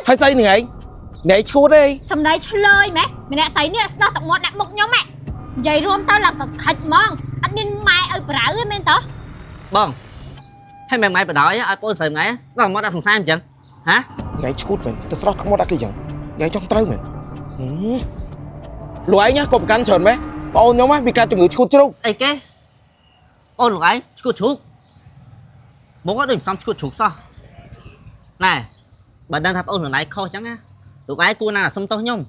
ហើយស្អីនឹងឯងអ្នកឯងឈួតទេ សំដីឆ្លើយម៉េះម្នាក់ស្រីនេះស្ដោះទឹកមាត់ដាក់មុខខ្ញុំហ៎និយាយរួមទៅឡើងកខិចហ្មងអត់មានម៉ែឲ្យប្រៅទេមែនតើ បងហើយម៉ែម៉ែបដ ாய் ឲ្យបងស្រីថ្ងៃស្ដោះមកដាក់សង្សារអញ្ចឹងហ៎ ថ្ងៃឈួតមែនទៅស្រស់ទឹកមាត់ដាក់គេចឹងថ្ងៃចង់ត្រូវមែនលោកឯងក៏ប្រកាន់ច្រើនម៉េះបងអូនខ្ញុំវាកើតជំងឺឈួតជ្រូក ស្អីគេអូនលោកឯងឈួតជ្រូកមកអត់ដូចមិនសមឈួតជ្រូកសោះណែបើដឹងថាបងអូនខ្លួនឯងខុសអញ្ចឹងណាលោកឯងគួរណាស់សុំទោសខ្ញុំ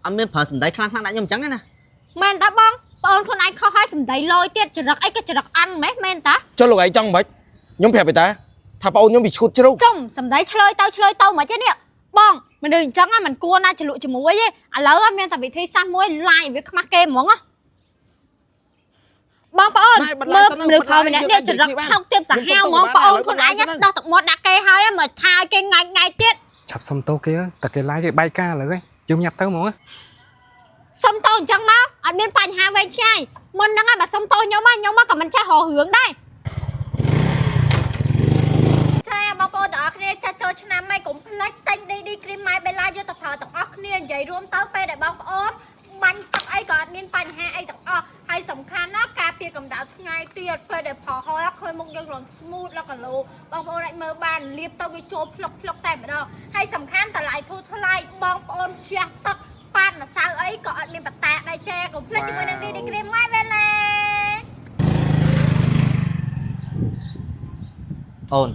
អត់មានប្រើសម្ដីខ្លាំងខ្លាំងដាក់ខ្ញុំអញ្ចឹងណា មែនតើបងប្អូនខ្លួនឯងខុសហើយសំដីលយទៀតចរិតអីក៏ចរិតអាន់ម៉េះមែនតើ ចុះលោកឯងចង់មិនខ្ញុំប្រាប់ឯតាថាបងអូនខ្ញុំវាឈួតជ្រូក ចំសំដីឆ្លើយទៅឆ្លើយទៅមិនទេនេះបងមនុស្សអញ្ចឹងមិនគួរណាចលក់ជាមួយទេឥឡូវមានតែវិធីសាស្ត្រមួយឡាយវាខ្មាស់គេហ្មងបងប្អូនមើលមនុស្សផលម្នាក់នេះចរិតថោកទាបសាហាវហ្មងបងអូនខ្លួនឯងស្ដោះទឹកមាត់ដាក់គេហើយមកថាឲ្យគេងាច់ងាយទៀត ឆាប់សុំទោសគេតែគេឡាយគេបែកការឥឡូវហ្នឹងយើងញាប់ទៅហ្មង សុំតោអញ្ចឹងមកអត់មានបញ្ហាវែងឆ្ងាយមុនហ្នឹងបើសុំតោខ្ញុំខ្ញុំក៏មិនចេះរករឿងដែរចាបងប្អូនទាំងអស់គ្នាចាត់ចូលឆ្នាំហើយកុំភ្លេចទិញ DD Cream My Bella យកទៅប្រើទាំងអស់គ្នានិយាយរួមទៅពេលដែលបងប្អូនបាញ់ទឹកអីក៏អត់មានបញ្ហាអីទាំងអស់ហើយសំខាន់ណាការពារកម្ដៅថ្ងៃទៀតពេលដែលប្រហោឃើញមុខយើងឡើង smooth ឡើងគីឡូបងប្អូនអាចមើលបានលាបទៅវាចូលភ្លុកភ្លុកតែម្ដងហើយសំខាន់តម្លៃធូរថ្លៃបងប្អូនជះទឹកប៉ាត់ម្សៅអីក៏អត់មានបតាដែរចាកុំភ្លេចជាមួយនឹង DD Cream My Bella អូន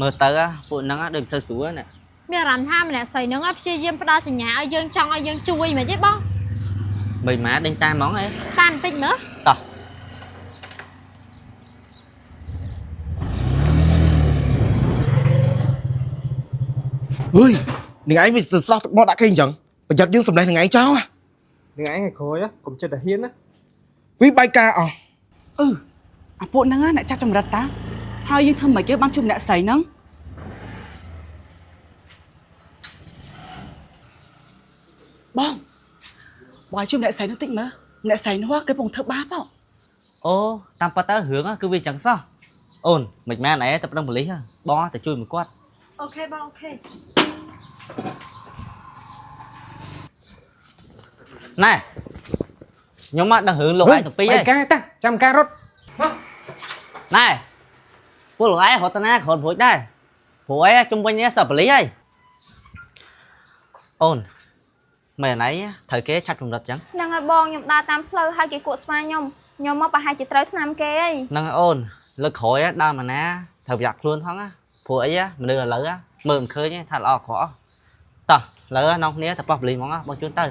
មើលទៅពួកហ្នឹងដូចមិនសូវស្រួលណា មានអារម្មណ៍ថាម្នាក់ស្រីហ្នឹងព្យាយាមផ្ដល់សញ្ញាឲ្យយើងចង់ឲ្យយើងជួយមែនទេបង មិនម៉ាដេញតាមហ្មងអី តាមបន្តិចមើល តោះ អើយនឹងឯងវាទៅស្រស់ទឹកមាត់ដាក់គេអញ្ចឹងប្រយ័ត្នយើងសម្លេះនឹងឯងចោល នឹងឯងឲ្យក្រោយកុំចិត្តតែហ៊ានណា វាបែកការអស់ អឺអាពួកហ្នឹងណាអ្នកចាស់ចម្រិតតាហើយយើងធ្វើមិនគេបានជួបអ្នកស្រីហ្នឹងបងបងឲ្យជួបអ្នកស្រីហ្នឹងតិចមើលអ្នកស្រីនោះគេកំពុងធ្វើបាបហ៎ អូតាមប៉ាទៅរឿងគឺវាអញ្ចឹងសោះអូនមិនមែនអីទៅប្តឹងប៉ូលីសបងទៅជួយមួយគាត់ OK បង OK ណែខ្ញុំមកដឹងរឿងលោកឯងទាំងពីរ បែ ហើយក ការតាចាំការរត់ ណែពួកលោកឯងរត់ទៅណាក៏រត់ព្រួចដែរព្រោះអីជុំវិញនេះសើប៉ូលីសហើយអូនមែនអីត្រូវគេឆាប់ចម្រិតអញ្ចឹង ហ្នឹងហើយបងខ្ញុំដើរតាមផ្លូវហើយគេគក់ស្វាខ្ញុំខ្ញុំមកប្រហែលជាត្រូវស្នាមគេអី ហ្នឹងហើយអូនលើកក្រោយដើរមកណាត្រូវប្រយ័ត្នខ្លួនផងណាព្រោះអីមនុស្សឥឡូវមើលមិនឃើញទេថាល្អក្រក់តោះឥឡូវនាំគ្នាទៅប៉ោះប៉ូលីសហ្មងបងជូនទៅ